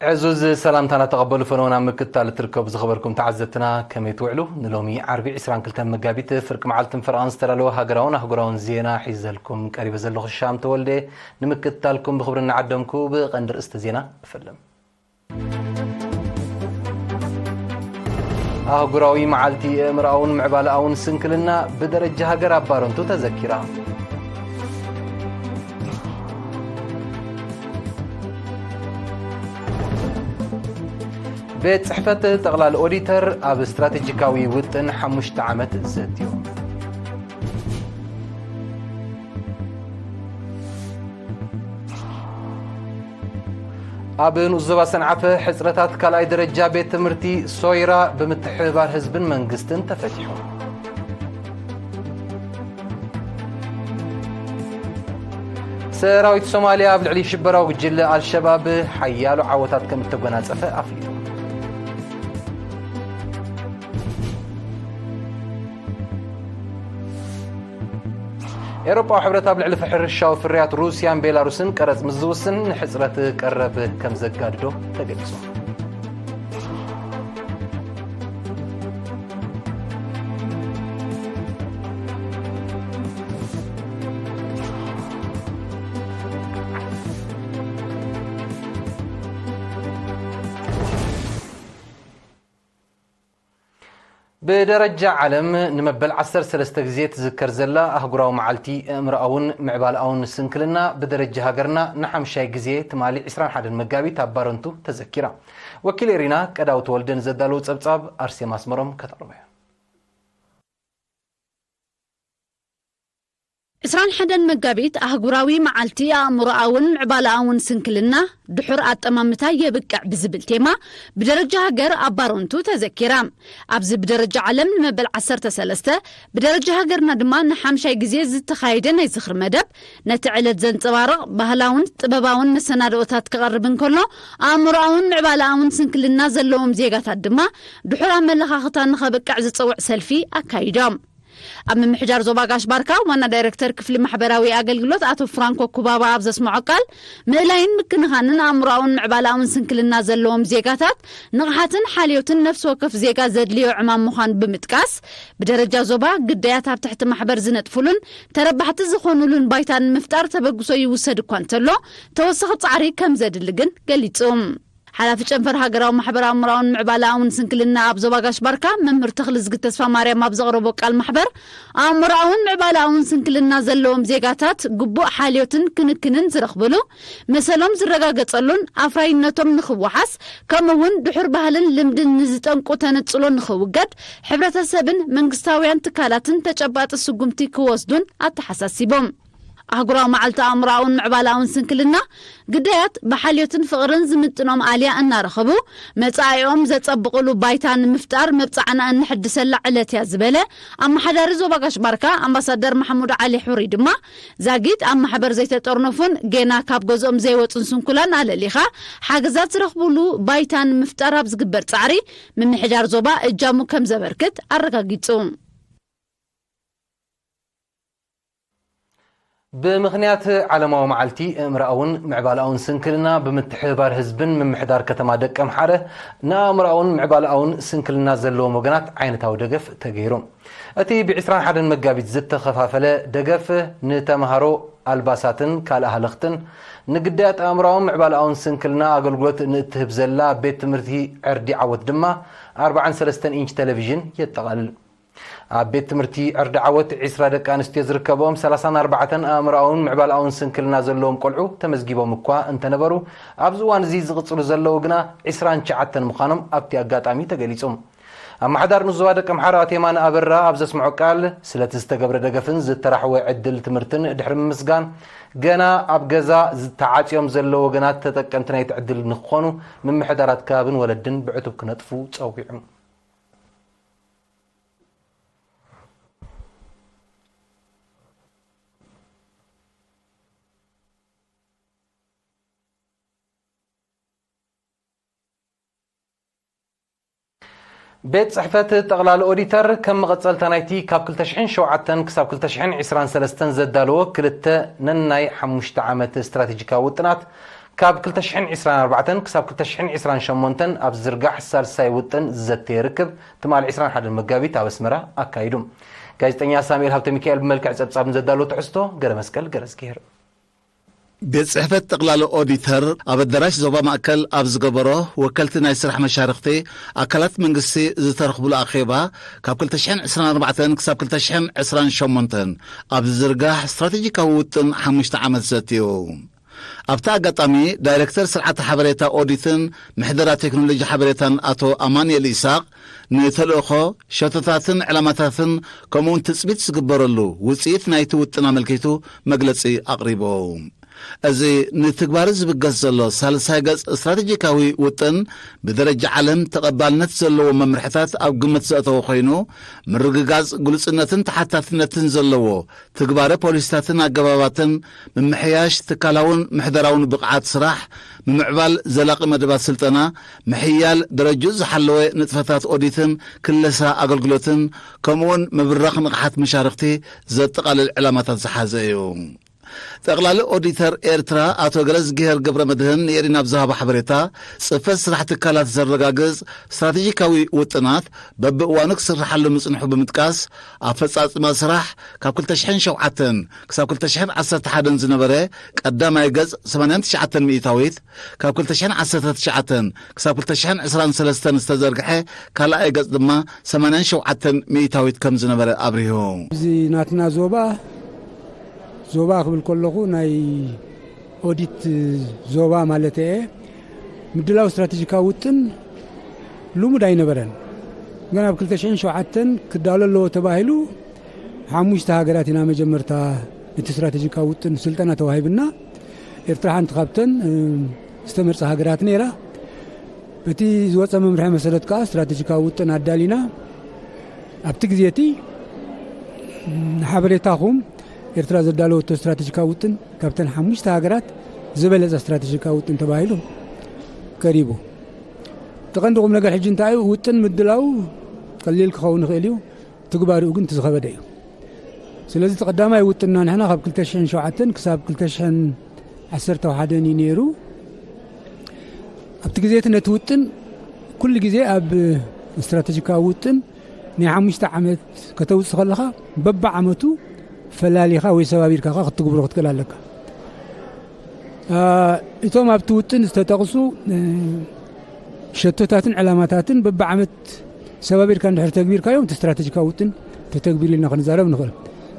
ዕዙዝ ሰላምታና ተቐበሉ ፈነወና ምክትታል እትርከቡ ዝኸበርኩም ተዓዘብትና፣ ከመይ ትውዕሉ? ንሎሚ ዓርቢ ዕስራን ክልተን መጋቢት ፍርቂ መዓልትን ፈረቓን ዝተዳለወ ሃገራውን ኣህጉራውን ዜና ሒዘልኩም ቀሪበ ዘለኹ ሻም ተወልደ። ንምክትታልኩም ብኽብሪ እናዓደምኩ ብቐንዲ ርእስቲ ዜና እፈልም። ኣህጉራዊ መዓልቲ የእምሮኣውን ምዕባለኣውን ስንክልና ብደረጃ ሃገር ኣብ ባረንቱ ተዘኪራ። ቤት ጽሕፈት ጠቕላል ኦዲተር ኣብ ስትራቴጂካዊ ውጥን ሓሙሽተ ዓመት ዘትዩ። ኣብ ንኡስ ዞባ ሰንዓፈ ሕጽረታት ካልኣይ ደረጃ ቤት ትምህርቲ ሶይራ ብምትሕብባር ህዝብን መንግስትን ተፈቲሑ። ሰራዊት ሶማልያ ኣብ ልዕሊ ሽበራዊ ጉጅለ ኣልሸባብ ሓያሎ ዓወታት ከም እተጎናጸፈ ኣፍሊጡ። ኤውሮጳዊ ሕብረት ኣብ ልዕሊ ሕርሻዊ ፍርያት ሩስያን ቤላሩስን ቀረጽ ምስ ዝውስን፣ ንሕጽረት ቀረብ ከም ዘጋድዶ ተገሊጹ። ብደረጃ ዓለም ንመበል ዓሰርተ ሰለስተ ግዜ ትዝከር ዘላ ኣህጉራዊ መዓልቲ ኣእምሮኣውን ምዕባለኣውን ስንክልና ብደረጃ ሃገርና ንሓምሻይ ግዜ ትማሊ ዕስራን ሓደን መጋቢት ኣብ ባረንቱ ተዘኪራ። ወኪል ኤሪና ቀዳው ተወልደ ንዘዳለዉ ጸብጻብ ኣርሴማ ኣስመሮም ከተቕርቦ እያ። ዕስራን ሓደን መጋቢት ኣህጉራዊ መዓልቲ ኣእምሮኣውን ምዕባለኣውን ስንክልና ድሑር ኣጠማምታ የብቅዕ ብዝብል ቴማ ብደረጃ ሃገር ኣብ ባረንቱ ተዘኪራ። ኣብዚ ብደረጃ ዓለም ንመበል ዓሰርተ ሰለስተ፣ ብደረጃ ሃገርና ድማ ንሓምሻይ ግዜ ዝተኻየደ ናይ ዝኽሪ መደብ ነቲ ዕለት ዘንጸባርቕ ባህላውን ጥበባውን መሰናድኦታት ክቐርብ እንከሎ፣ ኣእምሮኣውን ምዕባለኣውን ስንክልና ዘለዎም ዜጋታት ድማ ድሑር ኣመለኻኽታ ንኸብቅዕ ዝጽውዕ ሰልፊ ኣካይዶም። ኣብ ምምሕዳር ዞባ ጋሽ ባርካ ዋና ዳይሬክተር ክፍሊ ማሕበራዊ ኣገልግሎት ኣቶ ፍራንኮ ኩባባ ኣብ ዘስምዖ ቃል፣ ምእላይን ምክንኻንን ኣእምሮኣውን ምዕባለኣውን ስንክልና ዘለዎም ዜጋታት ንቕሓትን ሓልዮትን ነፍሲ ወከፍ ዜጋ ዘድልዮ ዕማም ምዃኑ ብምጥቃስ፣ ብደረጃ ዞባ ግዳያት ኣብ ትሕቲ ማሕበር ዝነጥፉሉን ተረባሕቲ ዝኾኑሉን ባይታ ንምፍጣር ተበግሶ ይውሰድ እኳ እንተሎ፣ ተወሳኺ ጻዕሪ ከም ዘድሊ ግን ገሊጹ። ሓላፊ ጨንፈር ሃገራዊ ማሕበር ኣእምሮኣውን ምዕባለኣውን ስንክልና ኣብ ዞባ ጋሽ ባርካ መምህር ተኽልዝጊ ተስፋ ማርያም ኣብ ዘቕረቦ ቃል፣ ማሕበር ኣእምሮኣውን ምዕባለኣውን ስንክልና ዘለዎም ዜጋታት ግቡእ ሓልዮትን ክንክንን ዝረኽብሉ፣ መሰሎም ዝረጋገጸሉን ኣፍራይነቶም ንኽወሓስ፣ ከምኡ እውን ድሑር ባህልን ልምድን ንዝጠንቁ ተነጽሎ ንኽውገድ ሕብረተሰብን መንግስታውያን ትካላትን ተጨባጢ ስጉምቲ ክወስዱን ኣተሓሳሲቦም። ኣህጉራዊ መዓልቲ ኣእምሮኣውን ምዕባለኣውን ስንክልና፣ ግዳያት ብሓልዮትን ፍቕርን ዝምጥኖም ኣልያ እናረኸቡ፣ መጻኢኦም ዘጸብቑሉ ባይታ ንምፍጣር መብጻዕና እንሕድሰላ ዕለት እያ ዝበለ ኣመሓዳሪ ዞባ ጋሽ ባርካ ኣምባሳደር ማሕሙድ ዓሊ ሑሪ ድማ፣ ዛጊት ኣብ ማሕበር ዘይተጠርነፉን ጌና ካብ ገዝኦም ዘይወጹን ስንኩላን ኣለሊኻ፣ ሓገዛት ዝረኽቡሉ ባይታ ንምፍጣር ኣብ ዝግበር ጻዕሪ፣ ምምሕዳር ዞባ እጃሙ ከም ዘበርክት ኣረጋጊጹ። ብምኽንያት ዓለማዊ መዓልቲ ኣእምሮኣውን ምዕባለኣውን ስንክልና፣ ብምትሕብባር ህዝብን ምምሕዳር ከተማ ደቀምሓረ፣ ንኣእምሮኣውን ምዕባለኣውን ስንክልና ዘለዎም ወገናት ዓይነታዊ ደገፍ ተገይሩ። እቲ ብዕስራን ሓደን መጋቢት ዝተኸፋፈለ ደገፍ፣ ንተምሃሮ ኣልባሳትን ካልእ ሃለኽትን፣ ንግዳያት ኣእምሮኣውን ምዕባለኣውን ስንክልና ኣገልግሎት ንእትህብ ዘላ ቤት ትምህርቲ ዕርዲ ዓወት ድማ ኣርባዓን ሰለስተን ኢንች ቴሌቪዥን የጠቓልል። ኣብ ቤት ትምህርቲ ዕርዲ ዓወት ዕስራ ደቂ ኣንስትዮ ዝርከብኦም ሰላሳን ኣርባዕተን ኣእምሮኣውን ምዕባለኣውን ስንክልና ዘለዎም ቆልዑ ተመዝጊቦም እኳ እንተነበሩ፣ ኣብዚ እዋን እዚ ዝቕጽሉ ዘለዉ ግና ዕስራን ትሽዓተን ምዃኖም ኣብቲ ኣጋጣሚ ተገሊጹ። ኣመሓዳሪ ንዞባ ደቂ ኣምሓራ ኣቶ የማነ ኣበራ ኣብ ዘስምዖ ቃል፣ ስለቲ ዝተገብረ ደገፍን ዝተራሕወ ዕድል ትምህርትን ድሕሪ ምምስጋን፣ ገና ኣብ ገዛ ዝተዓጽዮም ዘለዉ ወገናት ተጠቀምቲ ናይቲ ዕድል ንክኾኑ ምምሕዳራት ከባብን ወለድን ብዕቱብ ክነጥፉ ጸዊዑ። ቤት ጽሕፈት ጠቕላሊ ኦዲተር ከም መቐጸልታ ናይቲ ካብ ክልተ ሽሕን ሸውዓተን ክሳብ ክልተ ሽሕን ዕስራን ሰለስተን ዘዳለዎ ክልተ ነናይ ሓሙሽተ ዓመት ስትራቴጂካዊ ውጥናት፣ ካብ ክልተ ሽሕን ዕስራን ኣርባዕተን ክሳብ ክልተ ሽሕን ዕስራን ሸሞንተን ኣብ ዝርጋሕ ሳልሳይ ውጥን ዘተ ርክብ ትማሊ ዕስራን ሓደን መጋቢት ኣብ ኣስመራ ኣካይዱ። ጋዜጠኛ ሳሙኤል ሃብተሚካኤል ብመልክዕ ጸብጻብ ንዘዳሎ ትሕዝቶ ገረ መስቀል ገረዝጊሄር። ቤት ጽሕፈት ጠቕላሊ ኦዲተር ኣብ ኣዳራሽ ዞባ ማእከል ኣብ ዝገበሮ ወከልቲ ናይ ስራሕ መሻርኽቲ ኣካላት መንግስቲ ዝተረኽብሉ ኣኼባ ካብ ክልተ ሽሕን ዕስራን ኣርባዕተን ክሳብ ክልተ ሽሕን ዕስራን ሸሞንተን ኣብ ዝዝርጋሕ ስትራቴጂካዊ ውጥን ሓሙሽተ ዓመት ዘትዩ። ኣብቲ ኣጋጣሚ ዳይረክተር ስርዓተ ሓበሬታ ኦዲትን ምሕደራ ቴክኖሎጂ ሓበሬታን ኣቶ ኣማኑኤል ይስሃቅ ንተልእኾ፣ ሸቶታትን ዕላማታትን ከምኡውን ትጽቢት ዝግበረሉ ውጽኢት ናይቲ ውጥን ኣመልኪቱ መግለጺ ኣቕሪቡ። እዚ ንትግባሩ ዝብገስ ዘሎ ሳልሳይ ገጽ ስትራቴጂካዊ ውጥን ብደረጃ ዓለም ተቐባልነት ዘለዎ መምርሕታት ኣብ ግምት ዘእተወ ኮይኑ፣ ምርግጋጽ ግሉጽነትን ተሓታትነትን ዘለዎ ትግባረ ፖሊሲታትን ኣገባባትን፣ ምምሕያሽ ትካላውን ምሕደራውን ብቕዓት ስራሕ፣ ምምዕባል ዘላቒ መደባት ስልጠና፣ ምሕያል ደረጅኡ ዝሓለወ ንጥፈታት ኦዲትን ክለሳ ኣገልግሎትን፣ ከምኡውን ምብራኽ ንቕሓት መሻርኽቲ ዘጠቓልል ዕላማታት ዝሓዘ እዩ። ጠቕላሊ ኦዲተር ኤርትራ ኣቶ ገረዝግሄር ገብረ መድህን ንኤሪና ኣብ ዝሃቦ ሓበሬታ፣ ጽፈት ስራሕ ትካላት ዘረጋግጽ ስትራቴጂካዊ ውጥናት በብእዋኑ ክስርሓሉ ምጽንሑ ብምጥቃስ፣ ኣፈጻጽማ ስራሕ ካብ ክልተ ሽሕን ሸውዓተን ክሳብ ክልተ ሽሕን ዓሰርተ ሓደን ዝነበረ ቀዳማይ ገጽ ሰማንያን ትሽዓተን ሚእታዊት፣ ካብ ክልተ ሽሕን ዓሰርተ ትሽዓተን ክሳብ ክልተ ሽሕን ዕስራን ሰለስተን ዝተዘርግሐ ካልኣይ ገጽ ድማ ሰማንያን ሸውዓተን ሚእታዊት ከም ዝነበረ ኣብሪሁ። እዚ ናትና ዞባ፣ ዞባ ክብል ከለኹ ናይ ኦዲት ዞባ ማለት እየ። ምድላው ስትራቴጂካዊ ውጥን ልሙድ ኣይነበረን። ግን ኣብ ክልተ ሽሕን ሸውዓተን ክዳሎ ኣለዎ ተባሂሉ ሓሙሽተ ሃገራት ኢና መጀመርታ እቲ ስትራቴጂካዊ ውጥን ስልጠና ተዋሂብና። ኤርትራ ሓንቲ ካብተን፣ እ፣ ዝተመርጻ ሃገራት ነይራ። በቲ ዝወጸ መምርሒ መሰረት ከኣ ስትራቴጂካዊ ውጥን ኣዳሊና። ኣብቲ ግዜ እቲ፣ እ፣ ንሓበሬታኹም ኤርትራ ዘዳለወቶ ስትራቴጂካዊ ውጥን ካብተን ሓሙሽተ ሃገራት ዝበለጸ ስትራቴጂካዊ ውጥን ተባሂሉ ቀሪቡ። እቲ ቀንዲ ቁም ነገር ሕጂ እንታይ እዩ? ውጥን ምድላው ቀሊል ክኸውን ይኽእል እዩ፣ ትግባርኡ ግን እቲ ዝኸበደ እዩ። ስለዚ እቲ ቀዳማይ ውጥንና ንሕና ካብ ክልተ ሽሕን ሸውዓተን ክሳብ ክልተ ሽሕን ዓሰርተ ሓደን እዩ ነይሩ። ኣብቲ ግዜ እቲ ነቲ ውጥን ኩሉ ግዜ ኣብ ስትራቴጂካዊ ውጥን ናይ ሓሙሽተ ዓመት ከተውጽእ ከለኻ በብዓመቱ ፈላሊኻ ወይ ሰባቢርካ ከኣ ክትትግብሮ ክትክእል ኣለካ። አ፣ እቶም ኣብቲ ውጥን ዝተጠቕሱ፣ እ፣ ሸቶታትን ዕላማታትን በብዓመት ሰባቢርካ እንድሕር ተግቢርካዮም፣ እቲ ስትራቴጂካዊ ውጥን ተተግቢሩ ኢልና ክንዛረብ ንኽእል።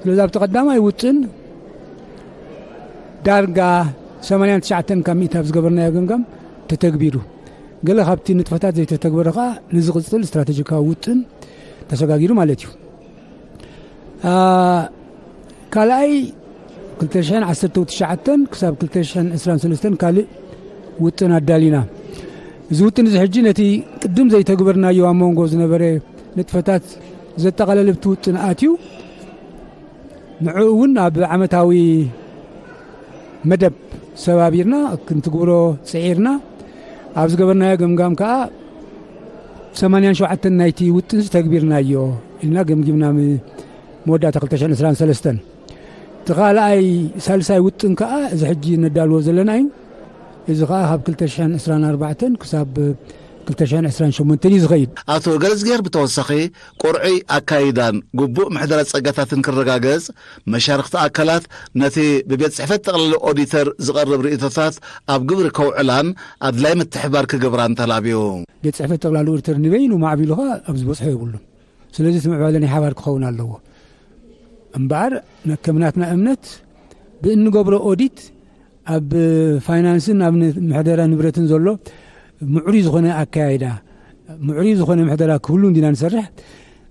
ስለዚ ኣብቲ ቀዳማይ ውጥን ዳርጋ ሰማንያን ትሽዓተን ካብ ሚእቲ ኣብ ዝገበርናዮ ገምጋም ተተግቢሩ። ገለ ካብቲ ንጥፈታት ዘይተተግበረ ከኣ ንዝቕጽል ስትራቴጂካዊ ውጥን ተሰጋጊሩ ማለት እዩ። አ፣ ካልኣይ ክልተ ሽሕን ዓሰርተ ትሽዓተን ክሳብ ክልተ ሽሕን ዕስራን ሰለስተን ካልእ ውጥን ኣዳሊና። እዚ ውጥን እዚ ሕጂ ነቲ ቅድም ዘይተግበርናዮ ኣብ መንጎ ዝነበረ ንጥፈታት ዘጠቓለለ ኣብቲ ውጥን ኣትዩ፣ ንዕኡ እውን ኣብ ዓመታዊ መደብ ሰባቢርና ክንትግብሮ ጽዒርና። ኣብ ዝገበርናዮ ገምጋም ከኣ ሰማንያን ሸውዓተን ናይቲ ውጥንዚ ተግቢርናዮ ኢልና ገምጊምና ም-፣ መወዳእታ ክልተ ሽሕን ዕስራን ሰለስተን። እቲ ካልኣይ ሳልሳይ ውጥን ከኣ እዚ ሕጂ ነዳልዎ ዘለና እዩ። እዚ ከኣ ካብ ክልተ ሽሕን ዕስራን ኣርባዕተን ክሳብ ክልተ ሽሕን ዕስራን ሸሞንተን እዩ ዝኸይድ። ኣቶ ገረዝግሄር ብተወሳኺ፣ ቁርዑይ ኣካይዳን ግቡእ ምሕደራ ጸጋታትን ክረጋገጽ፣ መሻርኽቲ ኣካላት ነቲ ብቤት ጽሕፈት ጠቕላሊ ኦዲተር ዝቐርብ ርእይቶታት ኣብ ግብሪ ከውዕላን ኣድላይ ምትሕብባር ክገብራን ተላብዩ። ቤት ጽሕፈት ጠቕላሊ ኦዲተር ንበይኑ ማዕቢሉ ኸኣ ኣብ ዝበጽሖ የብሉን። ስለዚ እቲ ምዕባለ ናይ ሓባር ክኸውን ኣለዎ። እምበኣር፣ ነ-፣ ከም ናትና እምነት ብእንገብሮ ኦዲት ኣብ ፋይናንስን ኣብ ን-፣ ምሕደራ ንብረትን ዘሎ ምዕሩይ ዝኾነ ኣካያይዳ፣ ምዕሩይ ዝኾነ ምሕደራ ክህሉ እንዲና ንሰርሕ፣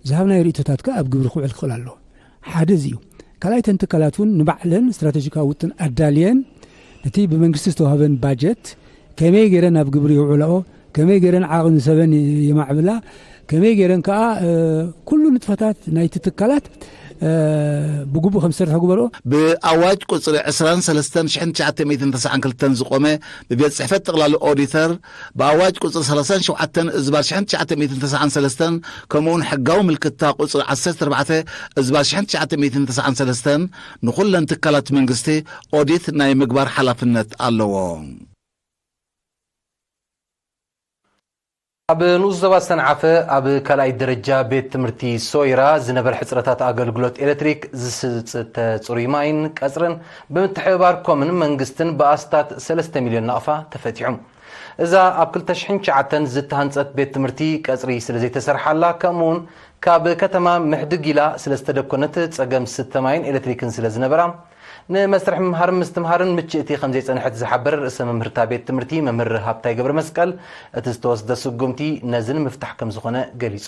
ዝሃብናዮ ርእይቶታት ከኣ ኣብ ግብሪ ክውዕል ክኽእል ኣለዎ። ሓደ እዚ እዩ። ካልኣይ፣ እተን ትካላት እውን ንባዕለን ስትራቴጂካዊ ውጥን ኣዳልየን፣ ነቲ ብመንግስቲ ዝተዋህበን ባጀት ከመይ ገይረን ኣብ ግብሪ የውዕላኦ፣ ከመይ ገይረን ዓቕሚ ሰበን የማዕብላ፣ ከመይ ገይረን ከኣ፣ እ፣ ኩሉ ንጥፈታት ናይቲ ትካላት፣ እ፣ ብግቡእ ከም ዝሰርሕ ክግበርኦ። ብኣዋጅ ቁጽሪ ዕስራን ሰለስተን ሽሕን ትሽዓተ ሚእትን ተስዓን ክልተን ዝቖመ ብቤት ጽሕፈት ጠቕላሊ ኦዲተር፣ ብኣዋጅ ቁጽሪ ሰላሳን ሸውዓተን እዝባር ሽሕን ትሽዓተ ሚእትን ተስዓን ሰለስተን፣ ከምኡውን ሕጋዊ ምልክታ ቁጽሪ ዓሰርተ ኣርባዕተ እዝባር ሽሕን ትሽዓተ ሚእትን ተስዓን ሰለስተን፣ ንኹለን ትካላት መንግስቲ ኦዲት ናይ ምግባር ሓላፍነት ኣለዎ። ኣብ ንኡስ ዞባ ሰንዓፈ ኣብ ካልኣይ ደረጃ ቤት ትምህርቲ ሶይራ ዝነበረ ሕጽረታት ኣገልግሎት ኤሌክትሪክ፣ ዝስተ ጽሩይ ማይን ቀጽርን ብምትሕብባር ኮምን መንግስትን ብኣስታት ሰለስተ ሚልዮን ናቕፋ ተፈቲሑ። እዛ ኣብ ክልተ ሽሕን ትሽዓተን ዝተሃንጸት ቤት ትምህርቲ ቀጽሪ ስለ ዘይተሰርሓላ፣ ከምኡውን ካብ ከተማ ምሕድግ ኢላ ስለ ዝተደኮነት ጸገም ስተ ማይን ኤሌክትሪክን ስለ ዝነበራ፣ ንመስርሕ ምምሃርን ምስትምሃርን ምችእቲ ከም ዘይጸንሐት ዝሓበረ ርእሰ መምህርታ ቤት ትምህርቲ መምህር ሃብታይ ገብረ መስቀል፣ እቲ ዝተወስደ ስጉምቲ ነዚ ንምፍታሕ ከም ዝኾነ ገሊጹ።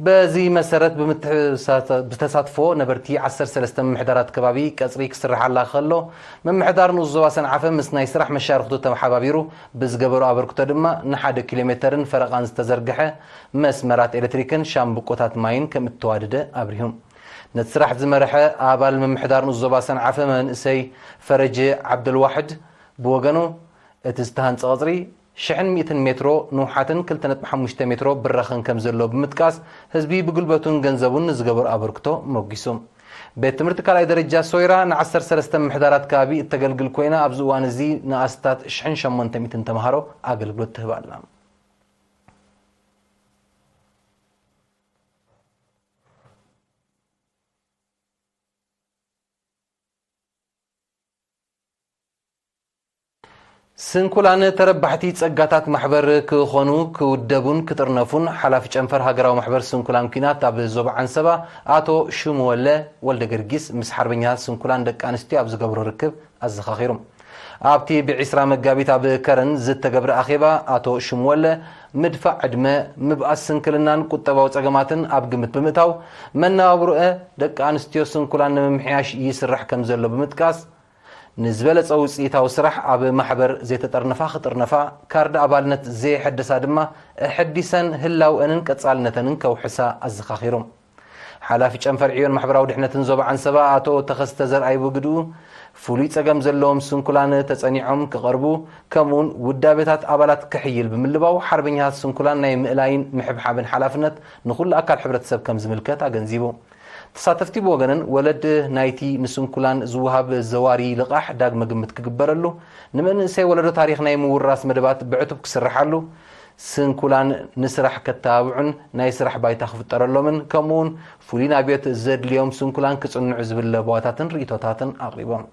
በዚ መሰረት ብምትሕሳተ-፣ ብተሳትፎ ነበርቲ ዓሰርተ ሰለስተ ምምሕዳራት ከባቢ ቀጽሪ ክስርሓላ ከሎ፣ ምምሕዳር ንኡስ ዞባ ሰንዓፈ ምስ ናይ ስራሕ መሻርኽቱ ተሓባቢሩ ብዝገበሮ ኣበርክቶ ድማ ንሓደ ኪሎ ሜተርን ፈረቓን ዝተዘርግሐ መስመራት ኤሌክትሪክን ሻምብቆታት ማይን ከም እተዋደደ ኣብሪሁ። ነቲ ስራሕ ዝመርሐ ኣባል ምምሕዳር ንኡስ ዞባ ሰንዓፈ መንእሰይ ፈረጀ ዓብደልዋሕድ ብወገኑ፣ እቲ ዝተሃንጸ ቀጽሪ ሽሕን ሚእትን ሜትሮ ንውሓትን ክልተ ነጥቢ ሓሙሽተ ሜትሮ ብራኽን ከም ዘለዎ ብምጥቃስ፣ ህዝቢ ብጉልበቱን ገንዘቡን ንዝገበሮ ኣበርክቶ ሞጊሱ። ቤት ትምህርቲ ካልኣይ ደረጃ ሶይራ ንዓሰርተ ሰለስተ ምምሕዳራት ከባቢ እተገልግል ኮይና፣ ኣብዚ እዋን እዚ ንኣስታት ሽሕን ሸሞንተ ሚእትን ተምሃሮ ኣገልግሎት ትህብ ኣላ። ስንኩላን ተረባሕቲ ጸጋታት ማሕበር ክኾኑ፣ ክውደቡን ክጥርነፉን ሓላፊ ጨንፈር ሃገራዊ ማሕበር ስንኩላን ኲናት ኣብ ዞባ ዓንሰባ ኣቶ ሽሙወለ ወልደ ገርጊስ ምስ ሓርበኛታት ስንኩላን ደቂ ኣንስትዮ ኣብ ዝገብሮ ርክብ ኣዘኻኺሩ። ኣብቲ ብዒስራ መጋቢት ኣብ ከረን ዝተገብረ ኣኼባ ኣቶ ሽሙወለ፣ ምድፋእ ዕድመ፣ ምብኣስ ስንክልናን ቁጠባዊ ጸገማትን ኣብ ግምት ብምእታው፣ መነባብሮኤ ደቂ ኣንስትዮ ስንኩላን ንምምሕያሽ ይስራሕ ከም ዘሎ ብምጥቃስ፣ ንዝበለጸ ውጽኢታዊ ስራሕ ኣብ ማሕበር ዘይተጠርነፋ ክጥርነፋ፣ ካርድ ኣባልነት ዘየሐደሳ ድማ ኣሐዲሰን ህላውአንን ቀጻልነተንን ከውሕሳ ኣዘኻኺሩ። ሓላፊ ጨንፈር ዕዮን ማሕበራዊ ድሕነትን ዞባ ዓንሰባ ኣቶ ተኸስተ ዘርኣይ ብግድኡ፣ ፍሉይ ጸገም ዘለዎም ስንኩላን ተጸኒዖም ክቐርቡ፣ ከምኡውን ውዳቤታት ኣባላት ክሕይል ብምልባው፣ ሓርበኛታት ስንኩላን ናይ ምእላይን ምሕብሓብን ሓላፍነት ንኹሉ ኣካል ሕብረተሰብ ከም ዝምልከት ኣገንዚቡ። ተሳተፍቲ ብወገነን፣ ወለድ ናይቲ ንስንኩላን ዝወሃብ ዘዋሪ ልቓሕ ዳግመ ግምት ክግበረሉ፣ ንመንእሰይ ወለዶ ታሪኽ ናይ ምውራስ መደባት ብዕቱብ ክስርሓሉ፣ ስንኩላን ንስራሕ ከተባብዑን ናይ ስራሕ ባይታ ክፍጠረሎምን፣ ከምኡውን ፍሉይ ናብዮት ዘድልዮም ስንኩላን ክጽንዑ ዝብል ለበዋታትን ርእይቶታትን ኣቕሪቦም።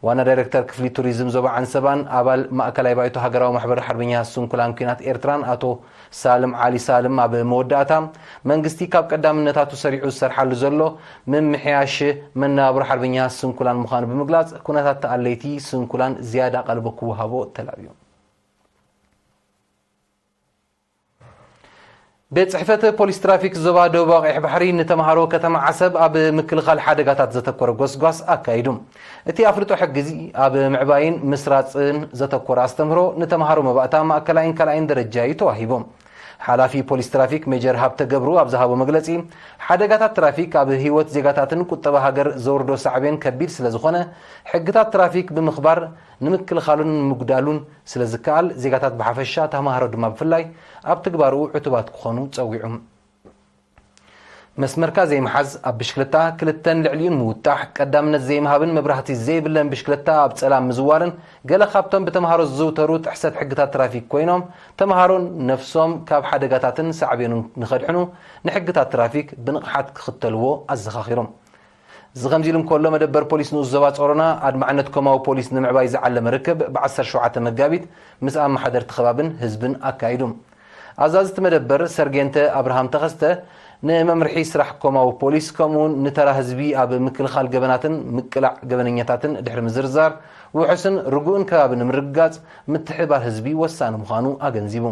ዋና ዳይሬክተር ክፍሊ ቱሪዝም ዞባ ዓንሰባን ኣባል ማእከላይ ባይቶ ሃገራዊ ማሕበር ሓርበኛ ስንኩላን ኲናት ኤርትራን ኣቶ ሳልም ዓሊ ሳልም ኣብ መወዳእታ፣ መንግስቲ ካብ ቀዳምነታቱ ሰሪዑ ዝሰርሓሉ ዘሎ ምምሕያሽ መነባብሮ ሓርበኛ ስንኩላን ምዃኑ ብምግላጽ፣ ኩነታት ተኣለይቲ ስንኩላን ዝያዳ ቀልቦ ክወሃቦ ተላብዩ። ቤት ጽሕፈት ፖሊስ ትራፊክ ዞባ ደቡባዊ ቀይሕ ባሕሪ ንተምሃሮ ከተማ ዓሰብ ኣብ ምክልኻል ሓደጋታት ዘተኮረ ጎስጓስ ኣካይዱ። እቲ ኣፍልጦ ሕጊ እዚ ኣብ ምዕባይን ምስራጽን ዘተኮረ ኣስተምህሮ ንተምሃሮ መባእታ ማእከላይን ካልኣይን ደረጃ እዩ ተዋሂቡ። ሓላፊ ፖሊስ ትራፊክ ሜጀር ሃብተ ገብሩ ኣብ ዝሃቦ መግለጺ፣ ሓደጋታት ትራፊክ ኣብ ህይወት ዜጋታትን ቁጠባ ሃገር ዘውርዶ ሳዕቤን ከቢድ ስለ ዝኾነ፣ ሕግታት ትራፊክ ብምኽባር ንምክልኻሉን ንምጉዳሉን ስለ ዝከኣል፣ ዜጋታት ብሓፈሻ፣ ተማሃሮ ድማ ብፍላይ ኣብ ትግባርኡ ዕቱባት ክኾኑ ጸዊዑ። መስመርካ ዘይምሓዝ፣ ኣብ ብሽክለታ ክልተን ልዕሊኡን ምውጣሕ፣ ቀዳምነት ዘይምሃብን መብራህቲ ዘይብለን ብሽክለታ ኣብ ጸላም ምዝዋርን ገለ ካብቶም ብተምሃሮ ዝዝውተሩ ጥሕሰት ሕግታት ትራፊክ ኮይኖም፣ ተምሃሮን ነፍሶም ካብ ሓደጋታትን ሳዕቤኑን ንኸድሕኑ ንሕግታት ትራፊክ ብንቕሓት ክኽተልዎ ኣዘኻኺሮም። እዚ ከምዚ ኢሉ እንከሎ፣ መደበር ፖሊስ ንኡስ ዞባ ጾሮና ኣድማዕነት ኮማዊ ፖሊስ ንምዕባይ ዝዓለመ ርክብ ብ ዓሰርተ ሸውዓተ መጋቢት ምስ ኣመሓደርቲ ከባብን ህዝብን ኣካይዱ። ኣዛዚ እቲ መደበር ሰርጌንተ ኣብርሃም ተኸስተ ንመምርሒ ስራሕ ኮማዊ ፖሊስ ከምኡውን ንተራ ህዝቢ ኣብ ምክልኻል ገበናትን ምቅላዕ ገበነኛታትን ድሕሪ ምዝርዛር፣ ውሑስን ርጉእን ከባቢ ንምርግጋጽ ምትሕብባር ህዝቢ ወሳኒ ምዃኑ ኣገንዚቡ።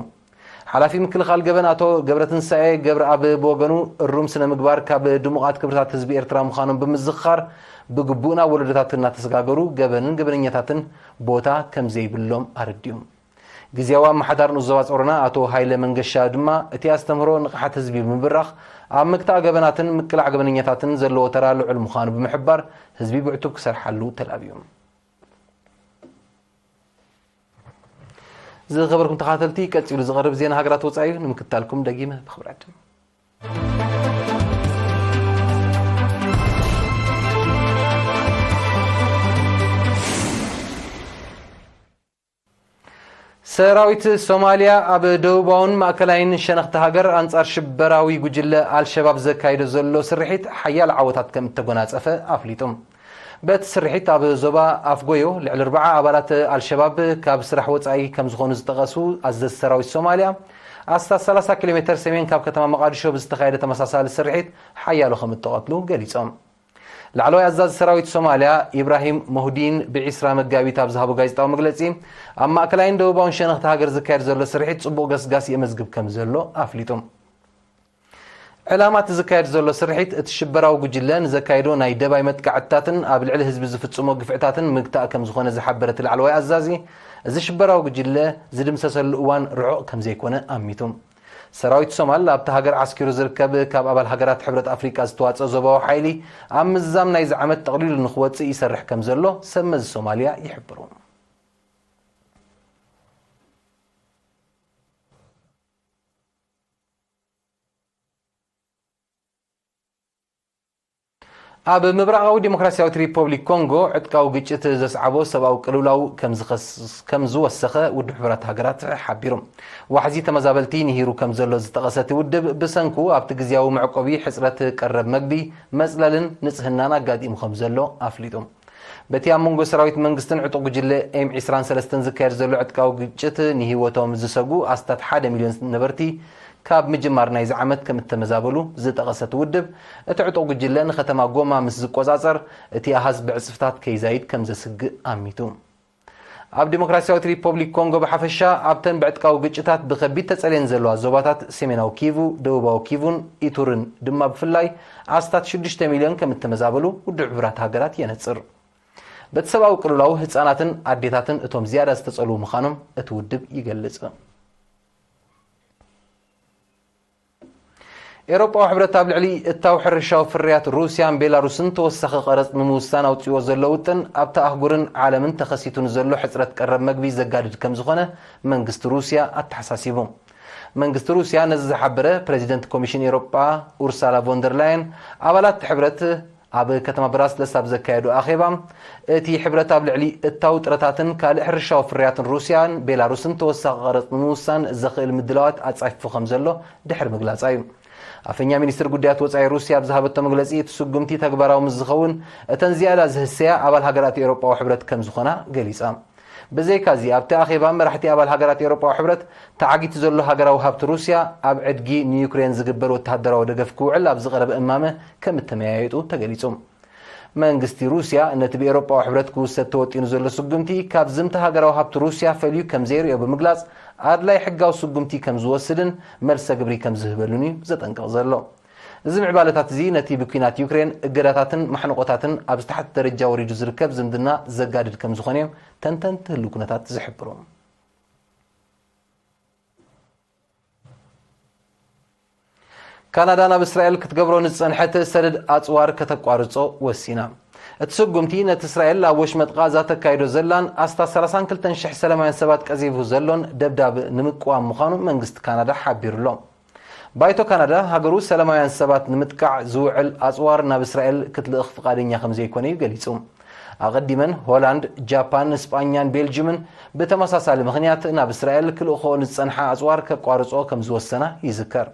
ሓላፊ ምክልኻል ገበን ኣቶ ገብረትንሳኤ ገብረኣብ ብወገኑ፣ እሩም ስነ ምግባር ካብ ድሙቓት ክብርታት ህዝቢ ኤርትራ ምዃኖም ብምዝኽኻር፣ ብግቡእ ናብ ወለዶታት እናተሰጋገሩ ገበንን ገበነኛታትን ቦታ ከም ዘይብሎም ኣረዲኡ። ግዝያዊ ኣመሓዳሪ ንኡስ ዞባ ጾሮና ኣቶ ሃይለ መንገሻ ድማ፣ እቲ ኣስተምህሮ ንቕሓት ህዝቢ ብምብራኽ፣ ኣብ ምግታእ ገበናትን ምቅላዕ ገበነኛታትን ዘለዎ ተራ ልዑል ምዃኑ ብምሕባር፣ ህዝቢ ብዕቱብ ክሰርሓሉ ተላብዩ። ዝኸበርኩም ተኻተልቲ፣ ቀጺሉ ዝቐርብ ዜና ሃገራት ወጻኢ እዩ። ንምክትታልኩም ደጊመ ብኽብሪ ዕድም። ሰራዊት ሶማልያ ኣብ ደቡባውን ማእከላይን ሸነኽቲ ሃገር ኣንጻር ሽበራዊ ጉጅለ ኣልሸባብ ዘካይዶ ዘሎ ስርሒት ሓያል ዓወታት ከም እተጎናጸፈ ኣፍሊጡ። በቲ ስርሒት ኣብ ዞባ ኣፍጎዮ ልዕሊ ኣርባዓ ኣባላት ኣልሸባብ ካብ ስራሕ ወጻኢ ከም ዝኾኑ ዝጠቐሱ ኣዘዝቲ ሰራዊት ሶማልያ፣ ኣስታት ሰላሳ ኪሎ ሜተር ሰሜን ካብ ከተማ መቓዲሾ ብዝተኻየደ ተመሳሳሊ ስርሒት ሓያሎ ከም እተቐትሉ ገሊጾም። ላዕለዋይ ኣዛዚ ሰራዊት ሶማልያ ኢብራሂም ሞህዲን ብዒስራ መጋቢት ኣብ ዝሃቦ ጋዜጣዊ መግለጺ፣ ኣብ ማእከላይን ደቡባውን ሸነኽቲ ሃገር ዝካየድ ዘሎ ስርሒት ጽቡቕ ገስጋስ የመዝግብ ከም ዘሎ ኣፍሊጡ። ዕላማ እቲ ዝካየድ ዘሎ ስርሒት፣ እቲ ሽበራዊ ጉጅለ ንዘካየዶ ናይ ደባይ መጥቃዕትታትን ኣብ ልዕሊ ህዝቢ ዝፍጽሞ ግፍዕታትን ምግታእ ከም ዝኾነ ዝሓበረ እቲ ላዕለዋይ ኣዛዚ፣ እዚ ሽበራዊ ጉጅለ ዝድምሰሰሉ እዋን ርሑቕ ከም ዘይኮነ ኣሚቱ። ሰራዊት ሶማል ኣብታ ሃገር ዓስኪሩ ዝርከብ ካብ ኣባል ሃገራት ሕብረት ኣፍሪቃ ዝተዋጸ ዞባዊ ሓይሊ ኣብ ምዝዛም ናይዚ ዓመት ጠቕሊሉ ንክወጽእ ይሰርሕ ከም ዘሎ ሰብ መዚ ሶማልያ ይሕብሩ። ኣብ ምብራቓዊ ዲሞክራሲያዊት ሪፖብሊክ ኮንጎ ዕጥቃዊ ግጭት ዘስዓቦ ሰብኣዊ ቅልውላው ከም ዝኸስ-፣ ከም ዝወሰኸ ውድብ ሕቡራት ሃገራት ሓቢሩ። ዋሕዚ ተመዛበልቲ ንሂሩ ከም ዘሎ ዝጠቐሰ እቲ ውድብ፣ ብሰንኩ ኣብቲ ግዝያዊ መዕቆቢ ሕጽረት ቀረብ መግቢ፣ መጽለልን ንጽህናን ኣጋጢሙ ከም ዘሎ ኣፍሊጡ። በቲ ኣብ መንጎ ሰራዊት መንግስትን ዕጡቕ ጉጅለ ኤም ዒስራን ሰለስተን ዝካየድ ዘሎ ዕጥቃዊ ግጭት ንህይወቶም ዝሰጉ ኣስታት ሓደ ሚልዮን ነበርቲ ካብ ምጅማር ናይዚ ዓመት ከም እተመዛበሉ ዝጠቐሰ እቲ ውድብ፣ እቲ ዕጡቕ ጉጅለ ንከተማ ጎማ ምስ ዝቆጻጸር፣ እቲ ኣሃዝ ብዕጽፍታት ከይዛይድ ከም ዘስግእ ኣሚቱ። ኣብ ዲሞክራሲያዊት ሪፖብሊክ ኮንጎ ብሓፈሻ፣ ኣብተን ብዕጥቃዊ ግጭታት ብኸቢድ ተጸልየን ዘለዋ ዞባታት ሰሜናዊ ኪቩ፣ ደቡባዊ ኪቩን ኢቱርን ድማ ብፍላይ ኣስታት ሽዱሽተ ሚልዮን ከም እተመዛበሉ ውድብ ሕቡራት ሃገራት የነጽር። በቲ ሰብኣዊ ቅልውላው ህጻናትን ኣዴታትን እቶም ዝያዳ ዝተጸልዉ ምዃኖም እቲ ውድብ ይገልጽ። ኤውሮጳዊ ሕብረት ኣብ ልዕሊ እታው ሕርሻዊ ፍርያት ሩስያን ቤላሩስን ተወሳኺ ቀረጽ ንምውሳን ኣውጺዎ ዘሎ ውጥን ኣብታ ኣህጉርን ዓለምን ተኸሲቱ ንዘሎ ሕጽረት ቀረብ መግቢ ዘጋድድ ከም ዝኾነ መንግስቲ ሩስያ ኣተሓሳሲቡ። መንግስቲ ሩስያ ነዚ ዝሓበረ ፕረዚደንት ኮሚሽን ኤውሮጳ ኡርሳላ ቮንደር ላየን ኣባላት ሕብረት ኣብ ከተማ ብራስለስ ኣብ ዘካየዱ ኣኼባ፣ እቲ ሕብረት ኣብ ልዕሊ እታው ጥረታትን ካልእ ሕርሻዊ ፍርያትን ሩስያን ቤላሩስን ተወሳኺ ቀረጽ ንምውሳን ዘኽእል ምድላዋት ኣጻፊፉ ከም ዘሎ ድሕሪ ምግላጻ እዩ። ኣፈኛ ሚኒስትር ጉዳያት ወጻኢ ሩስያ ኣብ ዝሃበቶ መግለጺ፣ እቲ ስጉምቲ ተግባራዊ ምስ ዝኸውን፣ እተን ዝያዳ ዝህሰያ ኣባል ሃገራት ኤውሮጳዊ ሕብረት ከም ዝኾና ገሊጻ። ብዘይካዚ፣ ኣብቲ ኣኼባ መራሕቲ ኣባል ሃገራት ኤውሮጳዊ ሕብረት፣ ተዓጊቱ ዘሎ ሃገራዊ ሃብቲ ሩስያ ኣብ ዕድጊ ንዩክሬን ዝግበር ወተሃደራዊ ደገፍ ክውዕል ኣብ ዝቐረበ እማመ ከም እተመያየጡ ተገሊጹ። መንግስቲ ሩስያ ነቲ ብኤውሮጳዊ ሕብረት ክውሰድ ተወጢኑ ዘሎ ስጉምቲ ካብ ዝምቲ ሃገራዊ ሃብቲ ሩስያ ፈልዩ ከም ዘይርእዮ ብምግላጽ፣ ኣድላይ ሕጋዊ ስጉምቲ ከም ዝወስድን መልሰ ግብሪ ከም ዝህበሉን እዩ ዘጠንቅቕ ዘሎ። እዚ ምዕባለታት እዚ ነቲ ብኲናት ዩክሬን እገዳታትን ማሕንቖታትን ኣብ ዝተሓተ ደረጃ ወሪዱ ዝርከብ ዝምድና ዘጋድድ ከም ዝኾነ እዮም ተንተንቲ ህልው ኩነታት ዝሕብሩ። ካናዳ ናብ እስራኤል ክትገብሮ ንዝጸንሐት ሰደድ ኣጽዋር ከተቋርጾ ወሲና። እቲ ስጉምቲ ነቲ እስራኤል ኣብ ወሽመጥ ቃዛ ተካይዶ ዘላን ኣስታት ሰላሳን ክልተን ሽሕ ሰላማውያን ሰባት ቀዚፉ ዘሎን ደብዳብ ንምቅዋም ምዃኑ መንግስቲ ካናዳ ሓቢሩ ኣሎ። ባይቶ ካናዳ፣ ሃገሩ ሰላማውያን ሰባት ንምጥቃዕ ዝውዕል ኣጽዋር ናብ እስራኤል ክትልእኽ ፍቓደኛ ከም ዘይኮነ እዩ ገሊጹ። ኣቐዲመን ሆላንድ፣ ጃፓን፣ ስጳኛን ቤልጅምን ብተመሳሳሊ ምኽንያት ናብ እስራኤል ክልእኽኦ ንዝጸንሓ ኣጽዋር ከቋርጾ ከም ዝወሰና ይዝከር።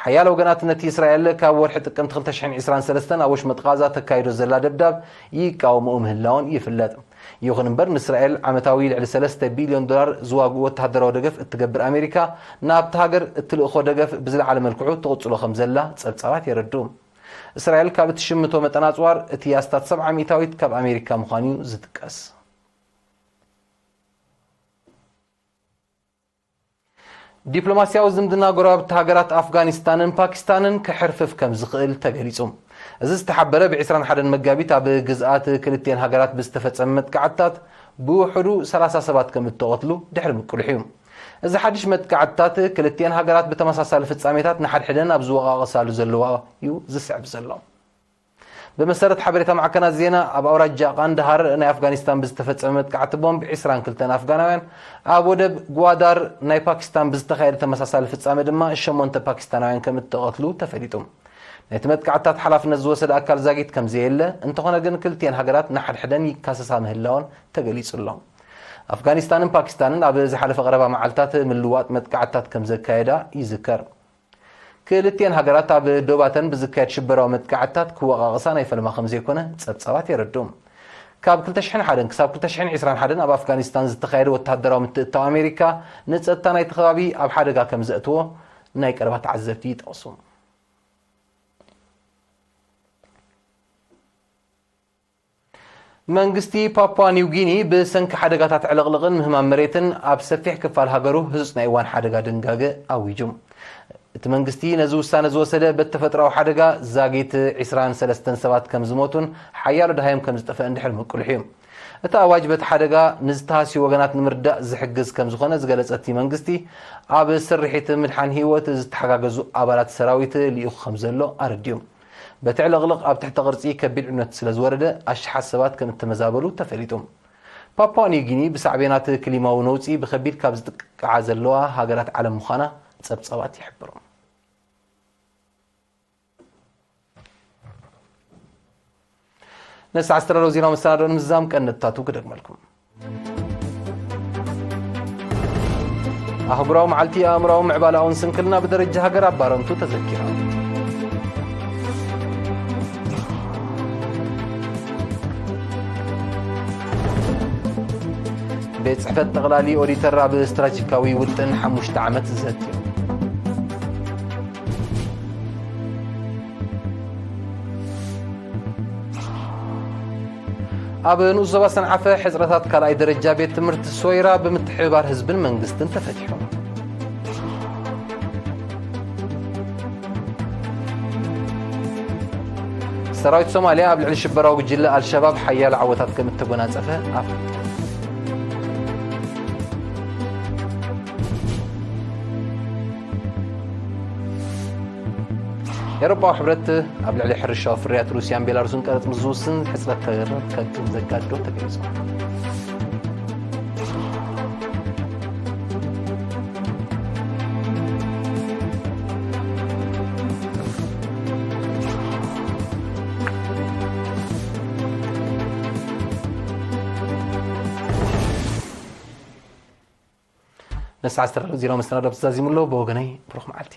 ሓያለ ወገናት ነቲ እስራኤል ካብ ወርሒ ጥቅምቲ ክልተ ሽሕን ዕስራን ሰለስተን ኣብ ወሽመጥ ቃዛ ተካይዶ ዘላ ደብዳብ ይቃወምኦ ምህላውን ይፍለጥ። ይኹን እምበር፣ ንእስራኤል ዓመታዊ ልዕሊ ሰለስተ ቢልዮን ዶላር ዝዋግኡ ወተሃደራዊ ደገፍ እትገብር ኣሜሪካ፣ ናብቲ ሃገር እትልእኾ ደገፍ ብዝለዓለ መልክዑ ትቕጽሎ ከም ዘላ ጸብጻባት የረድኡ። እስራኤል ካብ እትሽምቶ መጠን ኣጽዋር፣ እቲ ኣስታት ሰብዓ ሚእታዊት ካብ ኣሜሪካ ምዃኑ እዩ ዝጥቀስ። ዲፕሎማስያዊ ዝምድና ጎረባብቲ ሃገራት ኣፍጋኒስታንን ፓኪስታንን ክሕርፍፍ ከም ዝኽእል ተገሊጹ። እዚ ዝተሓበረ ብ ዕስራን ሓደን መጋቢት ኣብ ግዝኣት ክልቲኤን ሃገራት ብዝተፈጸመ መጥቃዕትታት ብውሕዱ ሰላሳ ሰባት ከም እተቐትሉ ድሕሪ ምቅልሑ እዩ። እዚ ሓድሽ መጥቃዕትታት ክልቲኤን ሃገራት ብተመሳሳሊ ፍጻሜታት ንሓድሕደን ኣብ ዝወቓቐሳሉ ዘለዋ እዩ ዝስዕብ ዘሎ። ብመሰረት ሓበሬታ ማዕከናት ዜና፣ ኣብ ኣውራጃ ቃንዳሃር ናይ ኣፍጋኒስታን ብዝተፈጸመ መጥቃዕቲ ቦምብ ዕስራን ክልተን ኣፍጋናውያን፣ ኣብ ወደብ ጓዳር ናይ ፓኪስታን ብዝተኻየደ ተመሳሳሊ ፍጻመ ድማ ሸሞንተ ፓኪስታናውያን ከም እተቐትሉ ተፈሊጡ። ናይቲ መጥቃዕትታት ሓላፍነት ዝወሰደ ኣካል ዛጊት ከም ዘየለ፣ እንተኾነ ግን ክልቲኤን ሃገራት ንሓድሕደን ይካሰሳ ምህላወን ተገሊጹ ኣሎ። ኣፍጋኒስታንን ፓኪስታንን ኣብ ዝሓለፈ ቀረባ መዓልታት ምልዋጥ መጥቃዕትታት ከም ዘካየዳ ይዝከር። ክልቲኤን ሃገራት ኣብ ዶባተን ብዝካየድ ሽበራዊ መጥቃዕትታት ክወቓቐሳ ናይ ፈልማ ከም ዘይኮነ ጸብጻባት የረድኡ። ካብ ክልተ ሽሕን ሓደን ክሳብ ክልተ ሽሕን ዕስራን ሓደን ኣብ ኣፍጋኒስታን ዝተኻየደ ወተሃደራዊ ምትእትታው ኣሜሪካ ንጸጥታ ናይቲ ከባቢ ኣብ ሓደጋ ከም ዘእትዎ ናይ ቀረባ ተዓዘብቲ ይጠቕሱ። መንግስቲ ፓፑዋ ኒው ጊኒ ብሰንኪ ሓደጋታት ዕልቕልቕን ምህማም መሬትን ኣብ ሰፊሕ ክፋል ሃገሩ ህጹጽ ናይ እዋን ሓደጋ ድንጋገ ኣዊጁ። እቲ መንግስቲ ነዚ ውሳነ ዝወሰደ በቲ ተፈጥሮኣዊ ሓደጋ ዛጊት ዕስራን ሰለስተን ሰባት ከም ዝሞቱን ሓያሎ ደሃዮም ከም ዝጠፍአን ድሕሪ ምቅልሑ እዩ። እቲ ኣዋጅ በቲ ሓደጋ ንዝተሃስዩ ወገናት ንምርዳእ ዝሕግዝ ከም ዝኾነ ዝገለጸ እቲ መንግስቲ፣ ኣብ ስርሒት ምድሓን ህይወት ዝተሓጋገዙ ኣባላት ሰራዊት ልኢኹ ከም ዘሎ ኣረዲኡ። በቲ ዕልቕልቕ ኣብ ትሕተ ቅርጺ ከቢድ ዕብነት ስለ ዝወረደ ኣሽሓት ሰባት ከም እተመዛበሉ ተፈሊጡ። ፓፑዋ ኒው ጊኒ ብሳዕቤናት ክሊማዊ ነውጺ ብኸቢድ ካብ ዝጥቅዓ ዘለዋ ሃገራት ዓለም ምዃና ጸብጻባት ይሕብሩ። ነዚ ኣስተዳደር ዜና መሰናዶ ንምዝዛም ቀንድታቱ ክደግመልኩም። ኣህጉራዊ መዓልቲ ኣእምሮኣዊ ምዕባለኣውን ስንክልና ብደረጃ ሃገር ኣብ ባረንቱ ተዘኪራ። ቤት ጽሕፈት ጠቕላሊ ኦዲተር ኣብ ስትራቴጂካዊ ውጥን ሓሙሽተ ዓመት ዘትዩ። ኣብ ንኡስ ዞባ ሰንዓፈ ሕጽረታት ካልኣይ ደረጃ ቤት ትምህርቲ ሶይራ ብምትሕብባር ህዝብን መንግስትን ተፈቲሑ። ሰራዊት ሶማልያ ኣብ ልዕሊ ሽበራዊ ጉጅለ ኣልሸባብ ሓያሎ ዓወታት ከም እተጎናጸፈ ኣፍሊጡ። ኤውሮጳዊ ሕብረት ኣብ ልዕሊ ሕርሻዊ ፍርያት ሩስያን ቤላሩስን ቀረጽ ምስ ዝውስን ሕጽረት ከገርር ከም ዘጋድዶ ተገሊጹ። ነዚ ዓሰርተ ዜሮ መሰናዶ ተዛዚሙ ኣሎ። ብወገነይ ብሩኽ መዓልቲ።